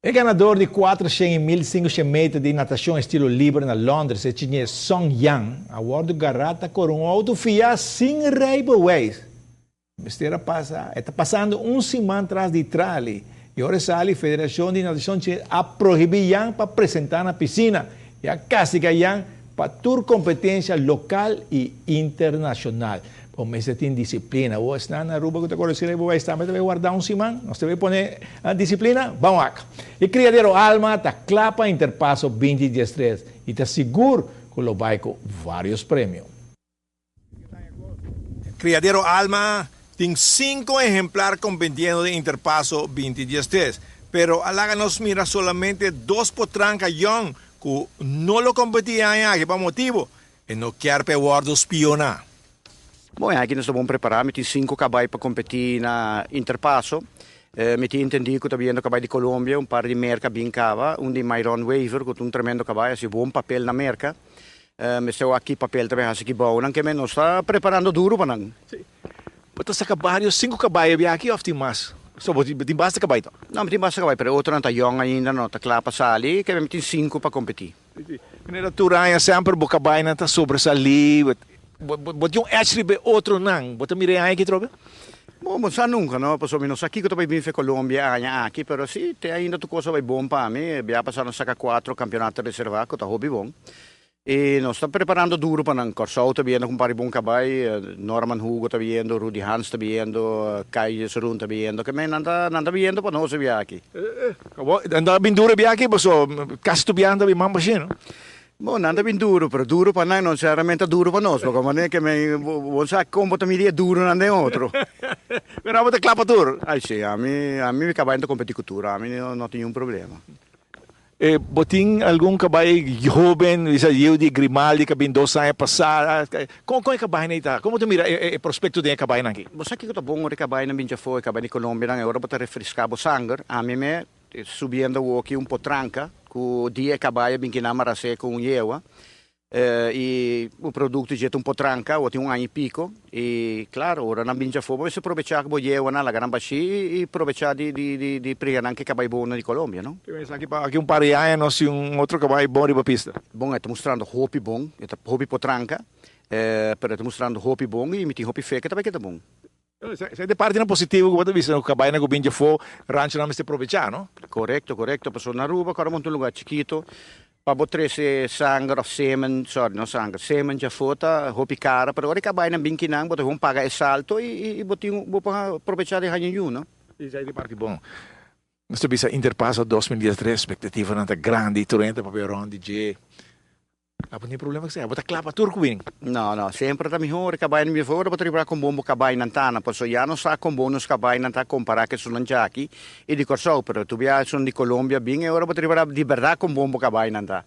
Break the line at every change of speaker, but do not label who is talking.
E ganador di 400 y 1500 meter di natacion estilo liber na Londres, e chines Song Yang, a wordo gara ta core un auto fia sin rijbewijs. Mester a pasa, e ta pasando un siman tras di trali. Y ora sali, Federacion di Natacion Chines a prohibi Yang pa presenta na piscina y a castiga Yang pa tur competencia local y internacional. Bo mester tin disciplina. Bo esnan na Aruba cu ta core sin rijbewijs tambe ta bay warda un siman. Nos ta bay pone disciplina. Ban wak. E Criadero Alma ta cla pa Interpaso 2013 y ta sigur cu lo bay cu varios premio. Criadero Alma tin cinco ehemplar competiendo den Interpaso 2013, pero a laga nos mira solamente dos potranca yong cu no lo competi e aña aki pa motibo e no kier pa e wordo spiona.
Bon, aki nos ta bon prepara. Mi tin cinco cabay pa competi na Interpaso. Mi tin entendi cu ta biendo cabay di Colombia, un par di Merca bin caba, un di Myron Wever cu ta un tremendo cabay, haci bon papel na Merca. Mester wak ki papel ta bay haci ki bounan ke men nos ta preparando duro pa nan.
Si. Bo ta saca varios cinco cabay abi aki of tin mas? So bo tin basta cabay to?
No, mi tin basta cabay, pero e otronan ta yong ainda, no ta cla pa sali, ke men mi tin cinco pa competi.
Manera tur aña semper bo kabaynan ta sobresalí, bo tin un edge riba e otronan. Bo ta mira e aña aki trobe?
Bo no sa nunka no, pasobra mi no sa kiko ta bai bin fe Colombia e aña aki, pero si te ainda tur kos a bai bon pa mi. Bia pasá nos saka kuatro kampeonato reservá ku ta hopi bon. I nos ta preparando duro pa nan. Kòrsou ta biendo ku un par di bon kabai, Norman Hugo ta biendo, Rudy Hans ta biendo, Kai Jesurun ta biendo, ke men nan ta nan ta biendo pa nos e bia aki.
Nan ta bin duro e bia aki paso kasi tur bia nan ta bin man bashí no?
Bo, nan ta bin duro, pero duro pa nan no nesesariamente ta duro pa nos, pasobra manera ke men bo sa kon bo ta midi e duronan den otro.
Pero abo ta kla pa tur?
Ai si, ami ami mi kabai ta kompetí ku tur, ami no tin niun problema.
E bo tin algun kabai hoben, bisa yiu di Grimaldi ku a bin dos aña pasá, kon kon e kabainan ei ta? Kon bo ta mira e prospekto den e kabainan aki?
Bo sa kiko ta bon ora e kabainan bin djafó, e kabai di Colombianan, e ora bo ta refreská bo sanger. Ami me subiendo awoki un potranka ku dia e kabai a bin kinan marasé ku un yewa. E un producto dje ta un potranca, o tin un aña y pico, y claro, ora nan bin djafó bo mester probecha cu bo yewa nan, laga nan bashí y probecha di di di priga nan cu e cabay bon nan di Colombia, no?
Te mester aki aki un par di aña nos tin un otro cabay bon riba pista.
Bon, e ta mustrando hopi bon, e ta hopi potranca, pero e ta mustrando hopi bon y mi tin hopi fe cu e ta bay keda bon.
Esei ta e partinan positivo cu bo ta bisa cu cabaynan cu bin djafó, ranchonan mester probecha, no?
Corecto, corecto. Pasobra na Aruba cu ora un lugar chikito, pa bo trece sanger of semen, sorry, no sanger, semen djafó ta hopi cara, pero ora e cabaynan bin kinan bo ta gewoon paga e salto y bo tin, bo por probecha di haña yu, no?
Esei ta e parti bon. Nos ta bisa Interpaso 2013, expectativanan ta grandi, tur hende ta papia rond di dje. Abo tin problema ku esei? Abo ta kla pa tur ku bini?
No, no. Semper ta mihor e kabai nan bini for. Ora bo ta ripara kon bon bo kabainan ta na. Pasobra ya nos sa kon bon nos kabainan ta kompará ku esunnan djaki i di Kòrsou. Pero tur bia esun di Colombia bin e ora bo ta ripara di bèrdat kon bon bo kabainan ta.